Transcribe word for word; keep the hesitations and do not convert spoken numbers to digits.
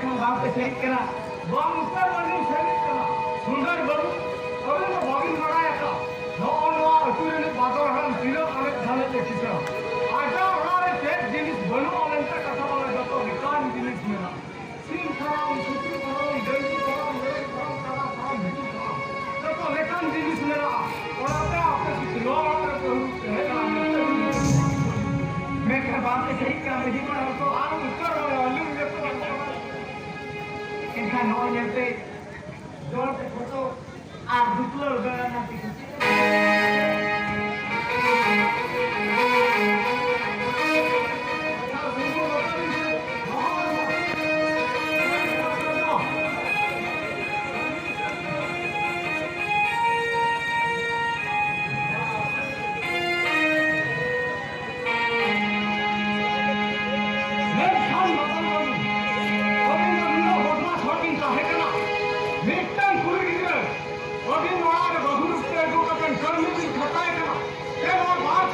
ᱵᱟᱝ ᱯᱮ ᱥᱮᱨᱮᱧ ᱠᱟᱱᱟ, ᱵᱟᱝ ᱩᱛᱟᱹᱨ ᱵᱟᱹᱧ ᱥᱮᱨᱮᱧ ᱠᱟᱱᱟ᱾ ᱥᱩᱱᱫᱚᱨ ᱵᱟᱹᱵᱩ, ᱟᱵᱮᱱ ᱫᱚ ᱵᱟᱵᱤᱱ ᱵᱟᱲᱟᱭ ᱟᱠᱟᱫ, ᱱᱚᱜᱼᱚ ᱱᱚᱣᱟ ᱟᱹᱛᱩ ᱨᱤᱱᱤᱡ ᱵᱟᱫᱚᱨ ᱦᱟᱲᱟᱢ ᱛᱤᱱᱟᱹᱜ ᱟᱱᱮᱡ ᱫᱷᱟᱱᱮᱡ ᱮ ᱠᱤᱥᱟᱹᱬᱟ᱾ ᱟᱡᱟᱜ ᱚᱲᱟᱜ ᱨᱮ ᱪᱮᱫ ᱡᱤᱱᱤᱥ ᱵᱟᱹᱱᱩᱜᱼᱟ ᱢᱮᱱᱛᱮ ᱠᱟᱛᱷᱟ ᱵᱟᱝᱟ, ᱡᱚᱛᱚ ᱞᱮᱠᱟᱱ ᱡᱤᱱᱤᱥ ᱢᱮᱱᱟᱜᱼᱟ᱾ ᱥᱤᱢ ᱯᱷᱟᱨᱟᱢ, ᱥᱩᱠᱨᱤ ᱯᱷᱟᱨᱟᱢ, ᱰᱟᱹᱝᱨᱤ ᱯᱷᱟᱨᱟᱢ, ᱢᱮᱨᱚᱢ ᱯᱷᱟᱨᱟᱢ, ᱠᱟᱰᱟ ᱯᱷᱟᱨᱟᱢ, ᱵᱷᱤᱰᱤ ᱯᱷᱟᱨᱟᱢ, ᱡᱚᱛᱚ ᱞᱮᱠᱟᱱ ᱡᱤᱱᱤᱥ ᱢᱮᱱᱟᱜᱼᱟ᱾ ᱚᱱᱟᱛᱮ ᱟᱯᱮ ᱥᱩᱫᱷᱩ ᱱᱚᱣᱟ ᱚᱲᱟᱜ ᱨᱮ ᱵᱟᱹᱦᱩ ᱦᱮᱡ ᱟᱠᱟᱱᱟ ᱢᱮᱱᱛᱮ ᱢᱮᱱᱠᱷᱟᱱ ᱵᱟᱝ ᱯᱮ ᱥᱮᱨᱮᱧ ᱠᱟᱱᱟ, ᱢᱟᱹᱡᱷᱤ ᱯᱟᱲᱟ ᱨᱮᱫᱚ ᱟᱨ ᱩᱛᱟᱹᱨ ᱦᱚᱲ ᱟᱹᱞᱩ ᱡᱚᱛᱚ ᱮᱱᱠᱷᱟᱱ ᱱᱚᱜᱼᱚᱭ ᱧᱮᱞ ᱯᱮ, ᱡᱚᱲ ᱛᱮ ᱯᱷᱳᱴᱳ ᱟᱨ ᱫᱩᱯᱞᱟᱹᱲ ᱵᱮᱲᱟ ᱨᱮᱱᱟᱜ ᱠᱤᱪᱷᱩ ᱪᱮᱫ ᱢᱮᱱᱠᱷᱟᱱ ᱵᱟᱫᱚᱞ ᱵᱟᱹᱵᱩ, ᱟᱹᱵᱤᱱ ᱫᱚ ᱱᱩᱱᱟᱹᱜ ᱵᱚᱫᱢᱟᱥ ᱦᱚᱲ ᱵᱤᱱ ᱛᱟᱦᱮᱸ ᱠᱟᱱᱟ᱾ ᱢᱤᱫᱴᱟᱝ ᱠᱩᱲᱤ ᱜᱤᱫᱽᱨᱟᱹ ᱟᱹᱵᱤᱱ ᱚᱲᱟᱜ ᱨᱮ ᱵᱟᱹᱦᱩ ᱨᱩᱯ ᱛᱮ ᱟᱹᱜᱩ ᱠᱟᱛᱮ ᱠᱟᱹᱲᱢᱤ ᱵᱤᱱ ᱠᱷᱟᱴᱟᱭ ᱠᱟᱱᱟ᱾ ᱛᱮ ᱱᱚᱣᱟ ᱵᱟᱨ